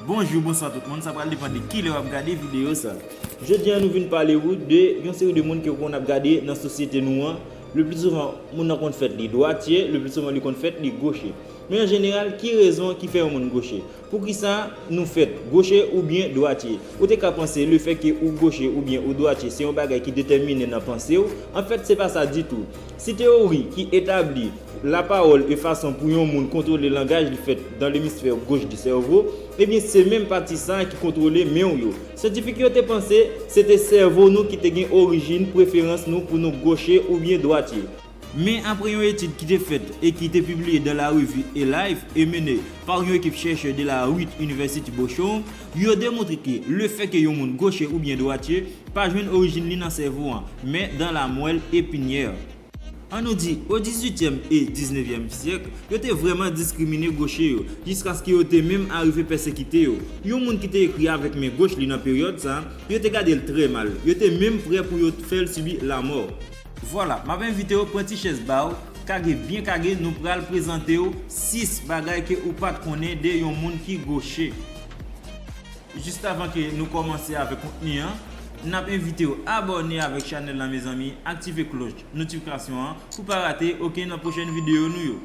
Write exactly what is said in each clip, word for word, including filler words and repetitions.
Bonjou, bonswa tout moun, sa pral depann de kilè w ap gade videyo sa. Jodi a nou vin pale ou de yon seri de moun ke w konn ap gade nan sosyete nou an. Le pli souvan, moun nan konn fèt li dwatye, le pli souvan li konn fèt li goche. Men an jeneral, ki rezon ki fè yon moun goche? Poukisa nou fèt goche oubyen dwatye? Ou te ka panse lefètke ou goche oubyen ou dwatye se yon bagay ki detèmine nan panse w? Anfèt, se pa sa ditou. Si teyori ki etabli lapawòl e fason pou yon moun kontwole langaj li fèt dans l'hémisphère gauche du cerveau, ebyen se menm pati sa a ki kontwole men w yo. Syantifik yo te panse se te sèvo nou ki te gen orijin preferans nou pou nou goche oubyen dwatye. Men apre yon etid ki te fèt e ki te pibliye dans la revue eLife e mennen pa yon ekip chèchè de la Wheaton University Boston, yo demontre ke lefètke yon moun goche oubyen dwatye pa jwenn orijin li nan sèvo an, men dans la moelle épinière. An nou di, o dizuityèm e diznevyèm syèk, yo te vrèman diskrimine goche yo, jiskaske yo te menm arive pèsekite yo. Yon moun ki te ekri avèk men goch li nan peryòd sa a, yo te gade l trè mal. Yo te menm prè pou yo fè l sibi lanmò. Vwala, m ap envite w pran ti chèz ba w, kage byen kage, nou pral prezante w sis bagay ke ou pa t konnen de yon moun ki goche. Jis avan ke nou kòmanse avèk kontni an, n ap envite w abòne avèk chanèl la, mezanmi, aktive klòch notifikasyon an pou pa rate okenn nan pwochèn videyo nou yo.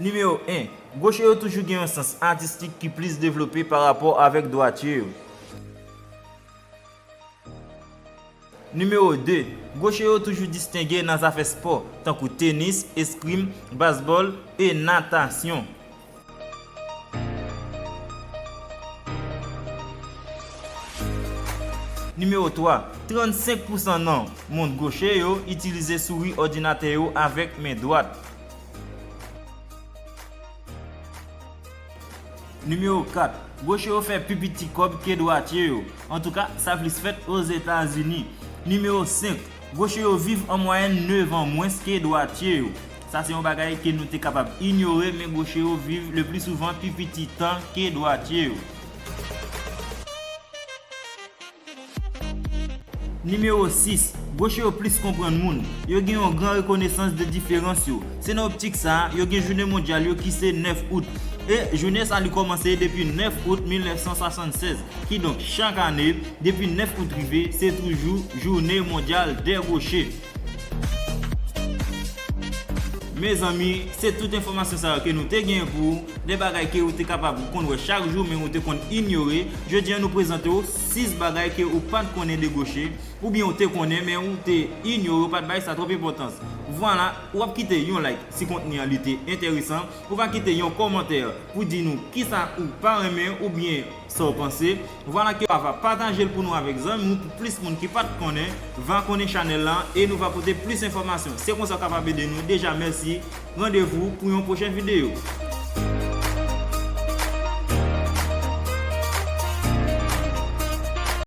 Nimewo en, goche yo toujou gen yon sans atistik ki plis devlope pa rapò avèk dwatye yo. Nimewo de, goche yo toujou distenge nan zafè spò, tankou tenis, eskrim, basbòl e natasyon. Nimewo twa, trannsenk pousan nan moun goche yo itilize souri òdinatè yo avèk men dwat. Nimewo kat, goche yo fè pi piti kòb ke dwatye yo. Antouka, sa plis fèt Ozetazini. Nimewo senk, goche yo viv an mwayèn nèf an mwens ke dwatye yo. Sa se yon bagay ke nou te kapab inyore, men goche yo viv le pli souvan pi piti tan ke dwatye yo. Nimewo sis, goche yo plis konprann moun. Yo gen yon gran rekonesans de diferans yo. Se nan optik sa a, yo gen jounen mondyal yo ki se nèf out. E jounen sa li kòmanse depi nèf out mil nèf san swasannsèz. Kidonk, chak ane, depi nèf out rive, se toujou jounen mondyal dè goche. Mezanmi, se tout enfòmasyon sa yo ke nou te genyen pou ou, de bagay ke ou te kapab konn wè chak jou, men ou te konn inyore. Jodi a, nou prezante w sis bagay ke ou pa t konnen de goche, oubyen ou te konnen, men ou te inyore, ou pa t bay sa twòp enpòtans. Vwala, w ap kite yon like si kontni an li te enteresan, ou va kite yon kòmantè pou di nou kisa ou pa renmen oubyen sa w panse. Vwala ke w ava pataje l pou nou avèk zanmi w pou plis moun ki pa t konnen va konnen chanèl la e nou va pote plis enfòmasyon. Se konsa w kapab ede nou. Deja, mèsi. Randevou pou yon pwochen videyo.